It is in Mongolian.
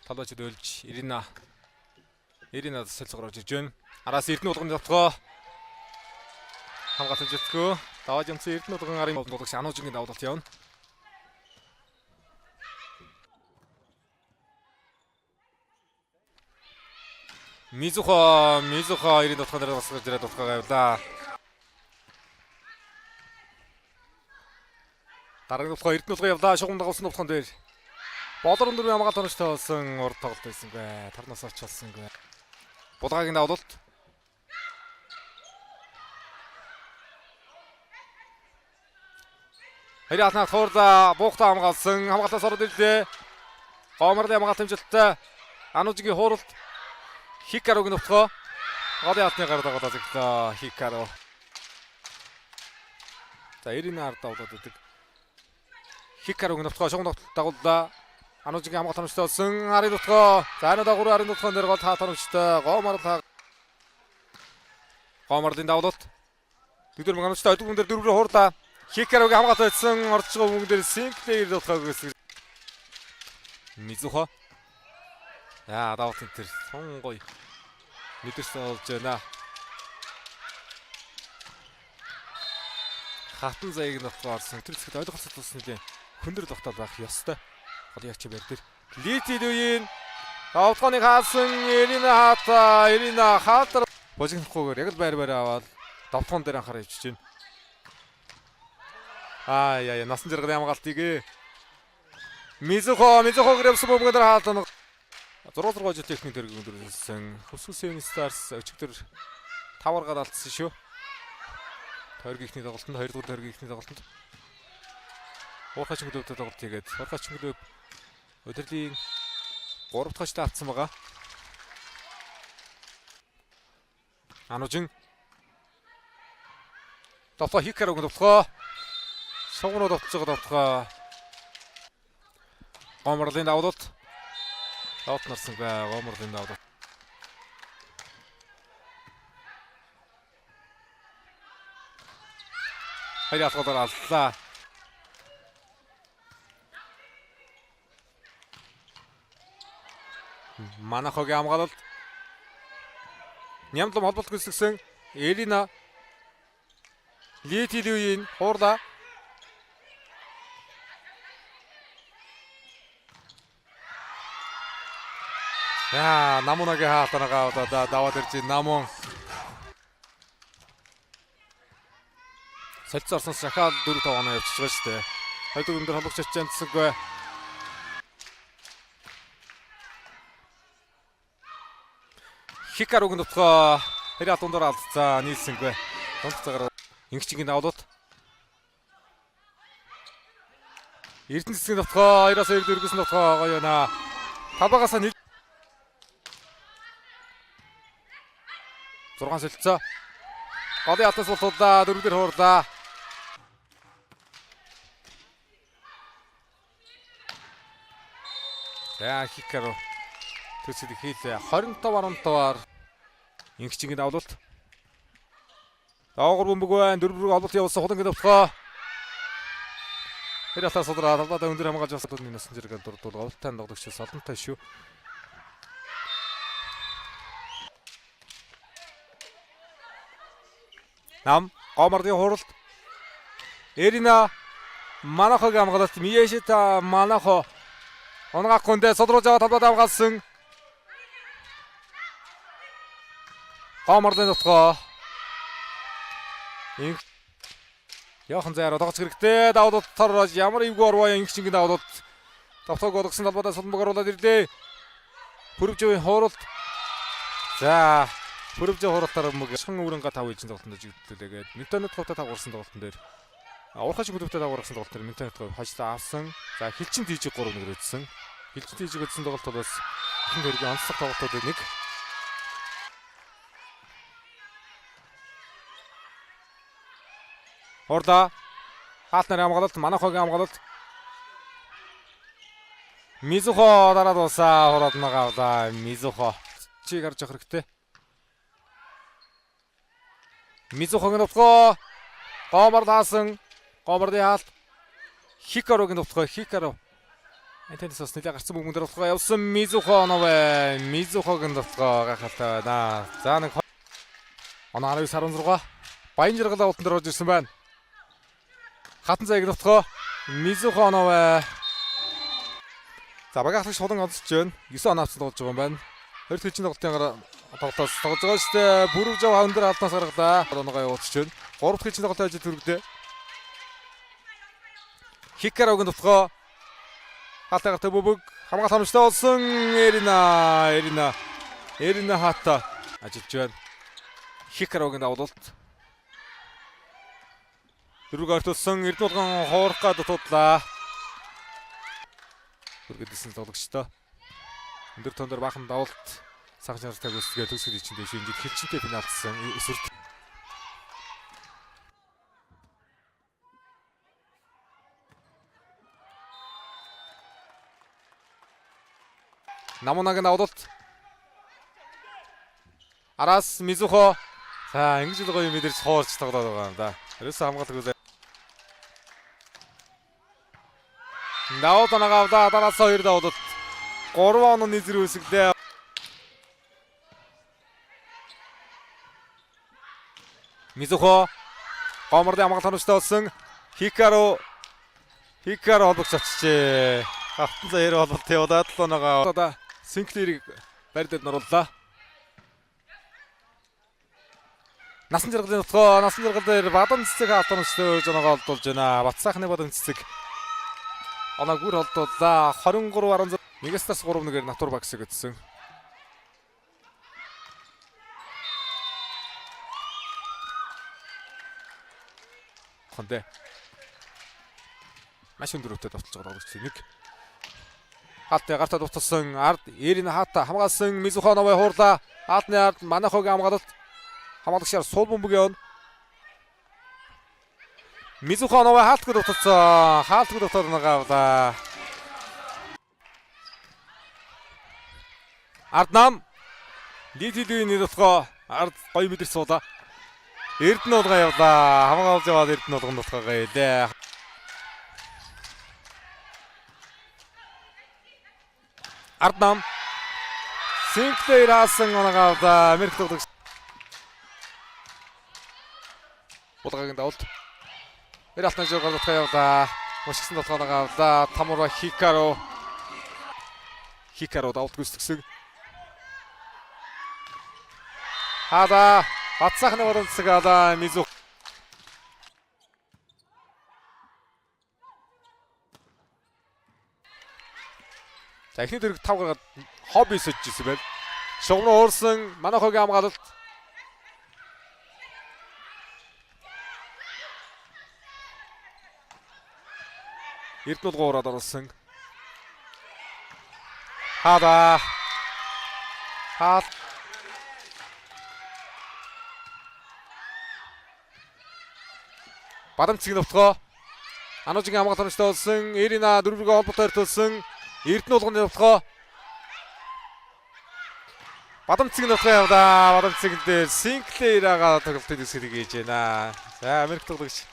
Толгойчд өлж Ирина Ирина солилцоогоор орж ирж байна. Араас Эрдэнэ болгоны довтгоо хамгаалж өгдгөө. Даваад юмсан Эрдэнэ болгон арын тоглогч Ануужингийн давуулалт явна. Мизухо Мизухо 90 довтгоон дээр басгаж ирээд довтгоо авлаа. Дараагийн довтгоо Эрдэнэ болгон явлаа. Шугам дагуулсан довтгоон дээр. Болор өндөр хамгаалт оновчтой болсон урд тоглолт байсангүй. Тарнаас оч болсонгүй. Булгаагийн давуулалт. Хэрэг алнаа хуурлаа буухтаа хамгаалсан. Хамгаалтаас ороод ирлээ. Гомрлын хамгаалт хэмжилттэй. Анужигийн хууралт. Хикаругийн нутгаа. Голын алтны гар дагуулаад өглөө. Хикару. За Ирина ард давуулаад идэг. Хикаругийн нутгаа шугам дагууллаа. Анужигийн хамгаалт оновчтой болсон. Арын нутгаа. За энэ дагуур арын нутгаан дээр гол хаалт оновчтой. Гоморл Гоморлын давуулалт. Тэдгээр мөнгө оновчтой өдөргөн дээр дөрвөр хуурлаа. Хикаругийн хамгаалт байсан. Орж байгаа мөнгө дээр Синклеер нутгааг гэсэн. Мизухо. Яа, давуултын тэр сун гоё. Мэдэрсэн болж байна. Хатан заяаг нутгаа орсон. Тэр хэсэгт ойлголцол тулсан нэлийн хөндөр тогтоол байх ёстой. Гол ягч байр дээр. Лити дүүийн давтгооныг хаасан Ирина хаата Ирина хаатар божигнохгүйгээр яг л байр байр аваад давтгоон дээр анхаарал ичж байна. Аа яа яа насан жаргалын хамгаалтыг Мизухо Мизухо гэрэмсэн бөмбөгөөр хаалтан 6 6 жил техник дэрэг өндөрсөн. Хөсгөл Seven Stars өчигдөр 5 аргаар алдсан шүү. Тойргийн ихний тоглолтод 2 дугаар тойргийн ихний тоглолтод Уурхай клубтэй тоглолт хийгээд Уурхай клуб өдрлийн 3 дахь ажлаа авцсан байгаа. Анужин довтлоо Хикаруг довтлоо. Сугруу довтож байгаа довтлоо. Гомрлын давуулалт. Давт нарсангүй гомрлын давуулалт. Хоёр алгуулаар аллаа. Манахогийн хамгаалалт. Нямдлам холболт гүйцэтгсэн Элина Литилюийн хуурлаа. Яа, Намунагийн хаалтанагаа удаа даваад ирж Намун. Солилцоо орсон Шахал 4-5 оноо явчихж байгаа шүү дээ. Хоёр дахь өндөр холбогч чамдсангүй. Хикаруг нутгаа тэр алдуундаар алдцаа нийлсэнгүй. Дунд цагаар ингэчгийн давуулалт. Эрдэнэ цэцгийн нутгаа 2-аас 2 дөрвсөн нутгаа гоё байна. Талбайгаас 1 6 солилцоо. Голын алтаас болтууллаа. Дөрөв дээр хуурлаа. За Хикару төсөл хийлээ. 25-15-аар ингэчгийн давлалт. Доогор бөмбөг байна. Дөрөв рүү ололт явуулсан хулангийн давтгаа. Тэр алтаас судраа талбайдаа өндөр хамгаалж авсан түүний насан зэрэг дурдвал голтой тоглогчос олонтой шүү. Нам Гомордын хуралд Эрина Манахогийн хамгаалалт Мияшита Манахо унгаахгүй содруулж аваад талбайд хамгаалсан. Гоморлын нутгаа. Инх Яхан зайраа тоглож хэрэгтэй. Давдалтаар ямар эвгүй орвоо инх чингийн давдалт. Давтааг болгосон талбайдаа сулмаг оруулаад ирлээ. Пүрвжийн хууралт. За Пүрвжийн хууралтаар мөг шхан өрөнгө 5 ижин тоглолтод жигдлүүлээгээд Ментонот хувьтай 5 гарсан тоглолтын дээр Уурхай клубтэй 5 гарсан тоглолт дээр Ментонот хувь хожлоо авсан. За хилчин тийжиг 3-1 өдсөн. Хилчин тийжиг өдсөн тоглолт бол бас ихэнх хэргийн онцлог тоглолтуудын нэг. Хурлаа. Хаалт нарын хамгаалалт, Манахогийн хамгаалалт. Мизухо дараа дуусаа хураад авлаа. Мизухо чиг гарч явах хэрэгтэй. Мизухогийн нутгаа Гомор даасан. Гомордын хаалт. Хикаругийн нутгаа Хикару. Энтэс бас нэлээ гарцсан бөмбөгөн дээр болохоо явсан Мизухо оноо. Мизухогийн довтлогоо гайхалтай байна. За нэг оноо 19-16. Баян жаргал давтан дээр орж ирсэн байна. Хатан заяаг довтлогоо Мизухо оноо. За багийн ахлагч хулан онцож байна. 9 оноо авсан тоглож байгаа юм байна. 20 хичээн тоглолтын гараа тоглолтоос тоглож байгаа шүү дээ. Бүрв жав өндөр алданаас гаргалаа. Оноогоо явуулчих байна. 3 дахь хичээн тоглолтын ажил төрөгдөө. Хикарогийн довтлогоо хаалтай гартай бөбөг хамгаалах хамжтай болсон Эрина Хата ажиллаж байна. Хикарогийн давуулалт. Дөрвөг ортолсон Эрдэнэ болгон хоорох гад тудлаа. Бүргэдсэн тоглогчтой. Өндөр тон дээр баахан давуулалт сагж чанартай гүйцэтгээ төгсгөл ичэндээ шинжид хилчинтэй финалдсан эсвэрт. Намунагийн давуулалт. Араас Мизухо. За ингэж л гоё мэдэрч хоорч тоглоод байгаа юм да. Ерөөсөө хамгаалдаг үзээ. Давуулт оноогоо авлаа. Дараас 2 давуулалт. 3 оноо нийзэр үүсгэлээ. Мизухо гомордын хамгаалалт хоногчтой болсон. Хикару холбогч очжээ. Хатан заяар холболт явуулаад л оноогоо. Одоо Синклерийг байр дээр нурууллаа. Насан жаргалын нутгаа насан жаргал дээр Бадан цэцэг хаалтан өчтөө оноогоо олдуулж байна. Батсаахны Бадан цэцэг оноо гүр холдууллаа. 23-16 Мегастарс 3-1-ээр Натур Багсыг өдсөн. Хондэ. Маш өндөр өвтэй довтолж байгаа тоглогч нэг. Хаалтай гартаа дуталсан ард Эрин Хата хамгаалсан Мизухо новой хуурлаа. Хаалтны ард Манахогийн хамгаалалт. Хамгаалагчаар сул бөмбөг явна. Мизухо новой хаалтгүй дуталсан. Хаалтгүй дутаад нагаа авлаа. Арднам Литилийн нэр утгаа ард гоё мэдэрч суулаа. Эрдэнэ болгоо явлаа. Хамгаалж яваад Эрдэнэ болгон дутгаагаа илээ. Арднам Синклер хаасан оноогоо авлаа. Америк тоглогч. Булгагийн давалт. Тэр алтан жог дутгаа явлаа. Мушгсан дутгаа оноогоо авлаа. Тамура Хикару. Хикару давалт гүйцэтгсэн. Хада Батсаахны бодон цэцэг алаа Мизу. За эхний дөрөг 5 гаргаад хобби сожж ирсэн байна. Шугам руу уурсан Манахогийн хамгаалалт. Эрдэнэ болгон ураад оруулсан. Хада. Хаал. Бадамцгийн довтлогоо. Анужигийн хамгаалалт хоногчтой болсон. Эрина дөрвөргөө холбоотой ойртуулсан. Эрдэнэ болгоны довтлогоо. Бадамцгийн довтлогоо явлаа. Бадамцгийн дээр Синклерага тоглолтыг төсөлийг хийж байна. За Америк тоглогч